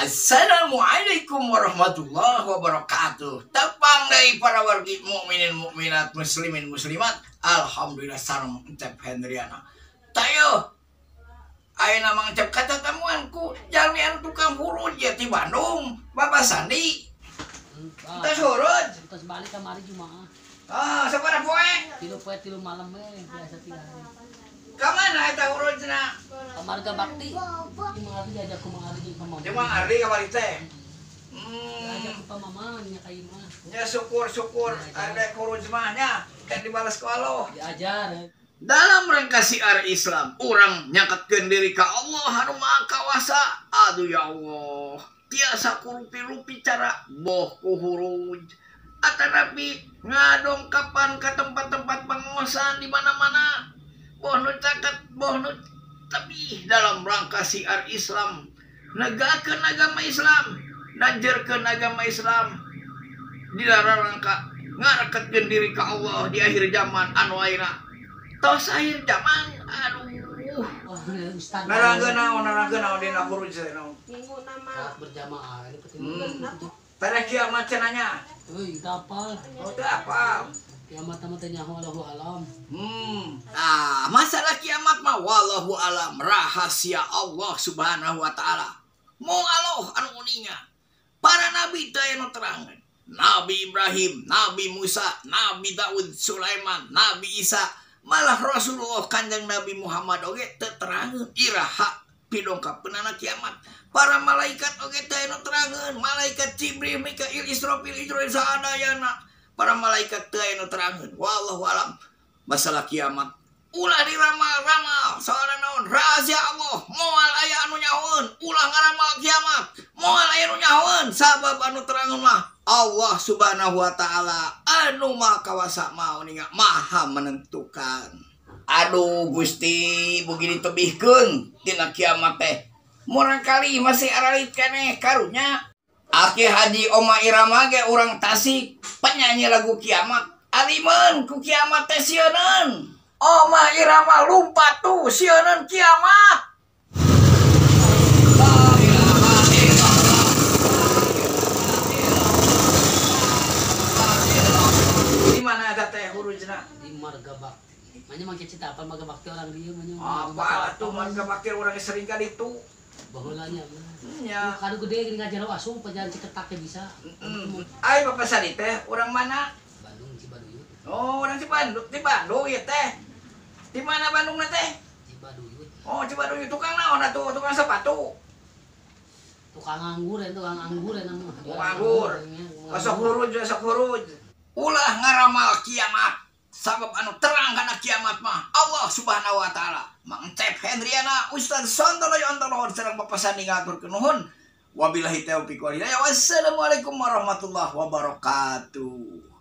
Assalamualaikum warahmatullahi wabarakatuh. Tepang dari para wargi mukminin mukminat muslimin muslimat. Alhamdulillah sareng Encep Hendriana. Tayo ayeuna Mang Encep katatamuan ku jalmi anu tukang huruj ya ti Bandung, Bapak Sandi. Tos huruj. Tos balik kamari Jumaah. Ah, sabaraha poe? 3 poe 3 malam we biasa 3 hari. Ka mana eta hurujna? Ka Marga Bakti. Mang Ardi diajak ku Mang Ardi jeung Pamaman. Jeung Mang Ardi kamari teh. Diajak ku Pamaman nya ka ieu mah. Nya syukur-syukur ada huruj mah nya kan dibalas ku Allah. Diajar. Dalam rangka syiar Islam, urang nyangkatkeun diri ka Allah anu Maha Kawasa. Aduh ya Allah, tiasa kurupi-rupi cara boh ku huruj. Atanapi ngadongkapan ka tempat-tempat penguasaan di mana-mana. Boh nu caket, boh nu tebih dalam rangka syiar Islam, negakeun agama Islam, najerkeun agama Islam. Di dalam rangka ngareketkeun diri ka Allah di akhir zaman anu ayeuna. Tos akhir zaman, aduh. Narangkeun naon, narangkeun naon dina huruj teh naon. Minggu nama Salat berjamaah ini penting. Pada kiamat cenanya. Euy, teu apal. Oh, teu apal. Kiamat mah teh nyaho Allahu alam. Ah, masalah kiamat mah wallahu alam, rahasia Allah Subhanahu wa taala. Mung Allah anu uninga. Para nabi teh anu terangan. Nabi Ibrahim, Nabi Musa, Nabi Daud, Sulaiman, Nabi Isa, malah Rasulullah Kanjeng Nabi Muhammad oge teu terangeun iraha pidongkapeunana kiamat. Para malaikat oge teu anu terangeun, malaikat Jibril, Mikail, Israfil, Izrail saadayana. Para malaikat teu anu terangeun. Wallahu alam. Masalah kiamat ulah diramal-ramal, soalna naon? Rahasia Allah, moal aya anu nyahoeun, ulah ngaramal kiamat, moal aya anu nyahoeun, sabab anu terangeun mah Allah Subhanahu wa taala anu Maha Kawasa Maha Uninga, Maha menentukan. Aduh Gusti, begini tebihkeun tina kiamat teh. Murang kali masih aralit keneh karunya. Aki Haji Oma Irama ge urang Tasik, penyanyi lagu kiamat. Alimeun ku kiamat teh sieuneun. Oma Irama lumpat tuh sieuneun kiamat. La ilaha illallah. Di mana eta teh hurujna? Di Marga Bakti. Manya mang cita apa Marga Bakti orang dieu manya. Apa atuh Marga Bakti urang sering ka ditu. Baheula nya. Nya. Kadu gede geuning ngajaro asup pajaran Ciketak teh bisa. Ai Bapak Sandi teh urang mana? Bandung Cibaduyut. Oh, urang Cibaduyut, di Bandung ieu teh. Di mana Bandungna teh? Cibaduyut. Oh, Cibaduyut tukang naon atuh? Tukang sepatu. Tukang anggur, tukang anggur eta mah. Tukang anggur. Sok huruj, sok huruj. Ulah ngaramal kiamat. Sabab anu terang kana kiamat mah Allah Subhanahu wa taala. Mang Encep Hendriana, Ustaz Sontoloyo Antolohor sareng Bapak Sandi ngaturkeun nuhun. Wabillahi taufiq wal hidayah. Wassalamualaikum warahmatullahi wabarakatuh.